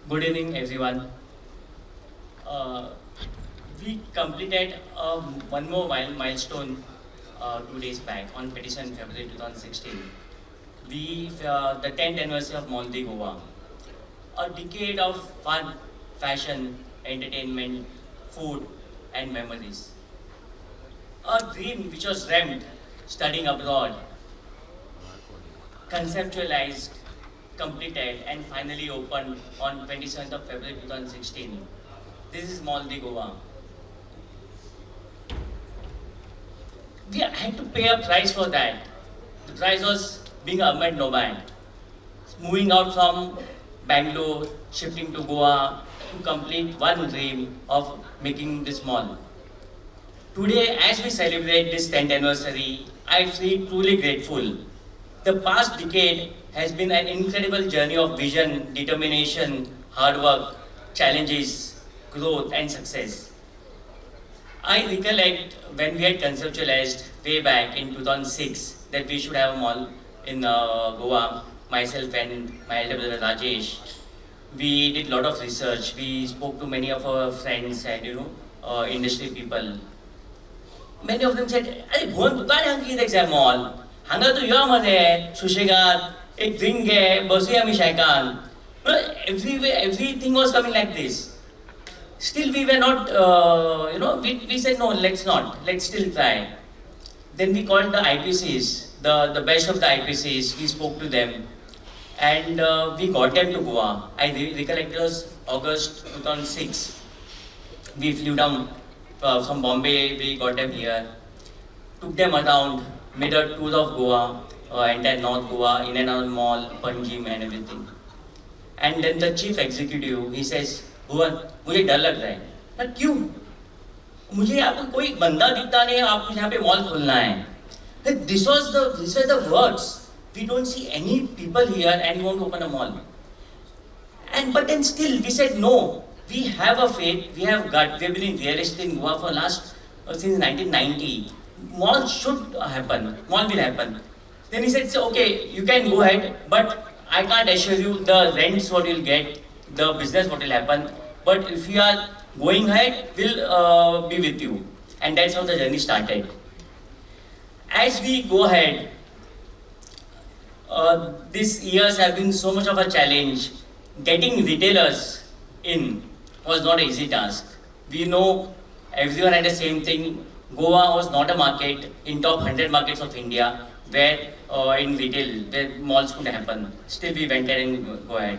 Good evening, everyone. We completed one more milestone 2 days back on 27 February 2016. The 10th anniversary of Mall de Goa. A decade of fun, fashion, entertainment, food, and memories. A dream which was dreamt studying abroad, conceptualized, completed, and finally opened on 27th of February 2016. This is Mall de Goa. We had to pay a price for that. The price was being a urban nomad, moving out from Bangalore, shifting to Goa to complete one dream of making this mall. Today, as we celebrate this 10th anniversary, I feel truly grateful. The past decade has been an incredible journey of vision, determination, hard work, challenges, growth, and success. I recollect when we had conceptualized way back in 2006 that we should have a mall in Goa, myself and my elder brother Rajesh. We did a lot of research. We spoke to many of our friends and industry people. Many of them said, "अरे भुवन तुका आनी हांगा कितें जाय mall, हांगा तूं यो मरे सुशेगाद एक ड्रिंक घे, बसुया आमी शॅकान." Everything was coming like this. Still we were not, we said no, let's not, let's still try. Then we called the IPCs, the best of the IPCs, we spoke to them and we got them to Goa. I recollect it was August 2006. We flew down from Bombay, we got them here, took them around, made a tour of Goa, entire North Goa, in and out mall, Panjim and everything. And then the chief executive, he says, "भुवन, मुझे डर लग रहा है." मैं, क्यों? मुझे यहाँ पर कोई बंदा दिखता नहीं है, आपको यहाँ पे मॉल खोलना है. This was the words. We don't see any people here and you want to open a mall. And but then still we said no. We have a faith, we have gut. We have been in real estate in Goa for last since 1990. Mall should happen. Mall will happen. Then he said, so, okay, you can go ahead, but I can't assure you the rents what you'll get, the business what will happen. But if you are going ahead, we'll be with you. And that's how the journey started. As we go ahead, these years have been so much of a challenge. Getting retailers in was not an easy task. We know everyone had the same thing. Goa was not a market in top 100 markets of India where in retail, where malls could happen. Still we went ahead and go ahead.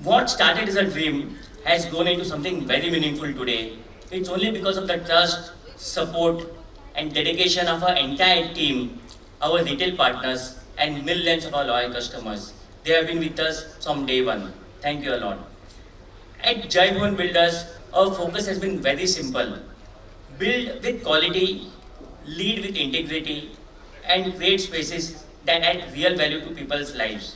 What started as a dream has grown into something very meaningful today. It's only because of the trust, support, and dedication of our entire team, our retail partners, and millions of our loyal customers. They have been with us from day one. Thank you a lot. At Jai Bhuvan Builders, our focus has been very simple. Build with quality, lead with integrity, and create spaces that add real value to people's lives.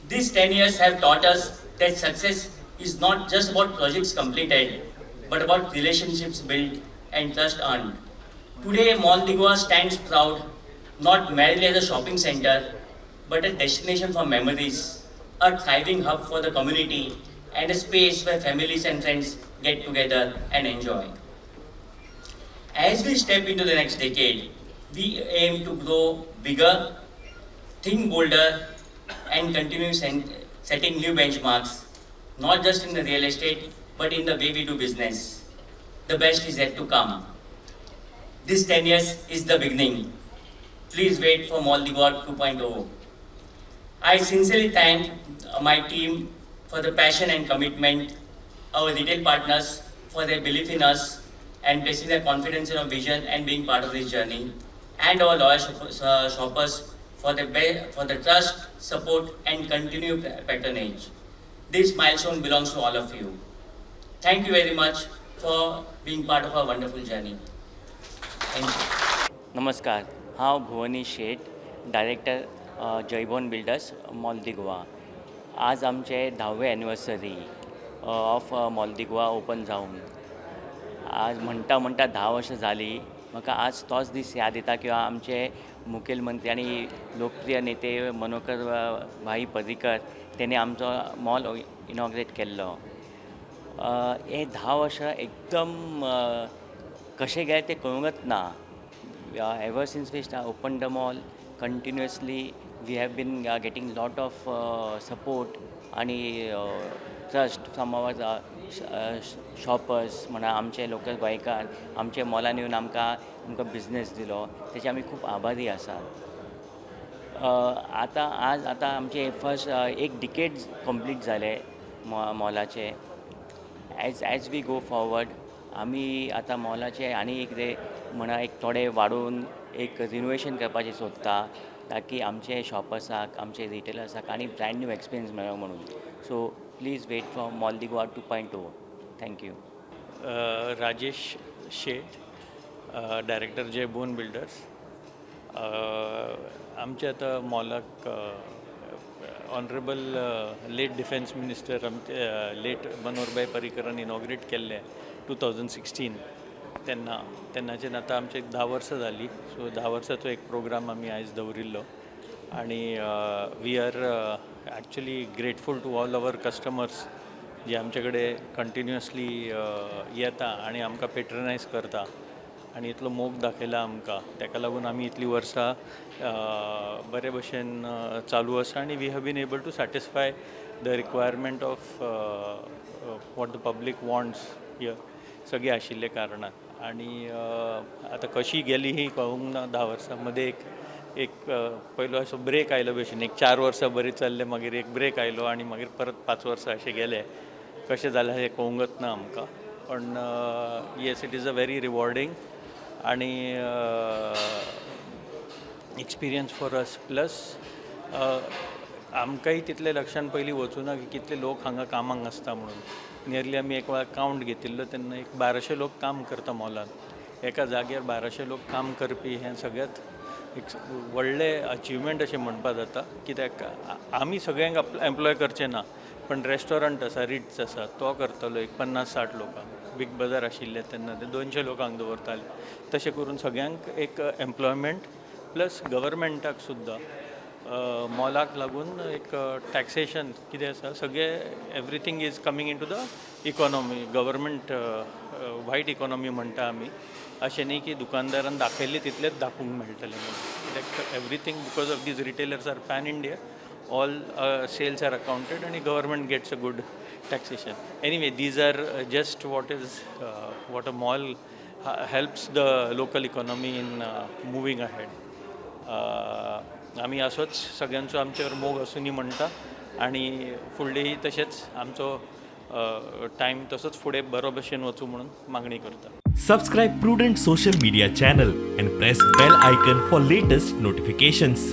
These 10 years have taught us that success is not just about projects completed, but about relationships built and trust earned. Today, Mall de Goa stands proud, not merely as a shopping center, but a destination for memories, a thriving hub for the community, and a space where families and friends get together and enjoy. As we step into the next decade, we aim to grow bigger, think bolder, and continue setting new benchmarks, not just in the real estate, but in the way we do business. The best is yet to come. This 10 years is the beginning. Please wait for Mall de Goa 2.0. I sincerely thank my team for the passion and commitment, our retail partners for their belief in us and placing their confidence in our vision and being part of this journey, and our loyal shoppers for the trust, support, and continued patronage. This milestone belongs to all of you. Thank you very much for being part of our wonderful journey. Thank you. नमस्कार, हांव भुवनी शेट, director, जयभुवन builders, mall दी गोवा. आज आमचे धावे anniversary of mall the Goa open जावन आज म्हणटा म्हणटा 10 वर्सां जालीं. म्हाका आज तोच दीस याद येता किंवा आमचे मुखेल मंत्री आनी लोकप्रिय नेते मनोहर भाई पर्रीकर तेणी आमचो मॉल इनॉग्रेट केल्लो. हे 10 वर्सां एकदम कशें गेले तें कळूंकच ना. Ever since we open the mall, continuously we have been getting lot of support आनी ट्रस्ट फ्रॉम our shoppers म्हणा, आमचे लोकल गोंयकार आमच्या मॉलान येवन आमकां बिजनस दिलो, तेचे आमी खूब आभारी आसात. आतां आज आतां आमचे फर्स्ट एक डिकेड कंप्लीट जाले मॉलाचे. As we go forward, आमी आतां मॉलाचे आनी कितें म्हणा, एक थोडे वाडोवन एक रिनोवेशन करपाचें सोदता, ताकी आमचे शॉपर्साक, आमचे रिटेलर्साक आनी ब्रँड न्यू एक्सपिरियन्स मेळो म्हणून. So please wait for Mall de Goa 2.0. Thank you. Rajesh Shet, director, Jai Bhuvan builders. आमच्या आतां मॉलाक ऑनरेबल लेट डिफेन्स मिनिस्टर आमचे लेट मनोहरभाई पर्रीकरान इनॉग्रेट केल्लें 2016. तेन्ना तेन्नाच्यान आतां आमचे 10 वर्सां जालीं. सो 10 वर्साचो एक प्रोग्राम आमी आयज दवरिल्लो आनी we are actually grateful to all our customers जे आमचे कडेन कंटिन्युअसली येता आनी आमकां पेट्रनायज करता आनी इतलो मोग दाखयला आमकां. ताका लागून आमी इतलीं वर्सां बरे भशेन चालू आसा आनी we have been able to satisfy the requirement of what the public wants here सगळीं आशिल्ले कारणान. आनी आतां कशी गेली ही कळूंक ना. 10 वर्सां मदें एक एक पयलो असो ब्रेक आयलो भशेन, एक 4 वर्सां बरी चल्ले, मागीर एक ब्रेक आयलो आनी मागीर परत 5 वर्सां अशें गेले. कशें जालें हें कळूंकच ना आमकां, पण yes, it is a very rewarding आनी एक्सपिरियन्स फॉर अस. प्लस आमकांय तितलें लक्षान पयलीं वचूना की कितले लोक हांगा कामाक आसता म्हणून. नियरली आमी एक वेळार कावंट घेतिल्लो तेन्ना एक 1200 लोक काम करता मॉलान. एका जाग्यार 1200 लोक काम करपी हें सगळ्यांत एक व्हडलें अचिवमेंट अशें म्हणपा जाता, कित्याक आमी सगळ्यांक एम्प्लॉय करचे ना, पण रेस्टॉरंट आसा, रिट्स आसा, तो करतलो एक 50-60 लोकांक. बीग बाजार आशिल्लें तेन्ना ते 200 लोकांक दवरताले. तशें करून सगळ्यांक एक एम्प्लॉयमेंट, प्लस गव्हर्मेंटाक सुद्दां मॉलाक लागून एक टॅक्सेशन कितें आसा सगळें, everything is coming into the economy, government white economy म्हणटा आमी. अशें न्ही की दुकानदारान दाखयल्लें तितलेंच दाखोवंक मेळटलें म्हणून, कित्याक everything, because of these retailers are pan India, all sales are accounted and the government gets a good taxation. Anyway, these are just what a mall helps the local economy in moving ahead. आमी असोच सगळ्यांचो आमचेर मोग आसुनी म्हणटा आनी फुडलेंय तशेंच आमचो टायम तसोच फुडें बरो भशेन वचूं म्हणून मागणी करता. Subscribe Prudent Social Media channel and press bell icon for latest notifications.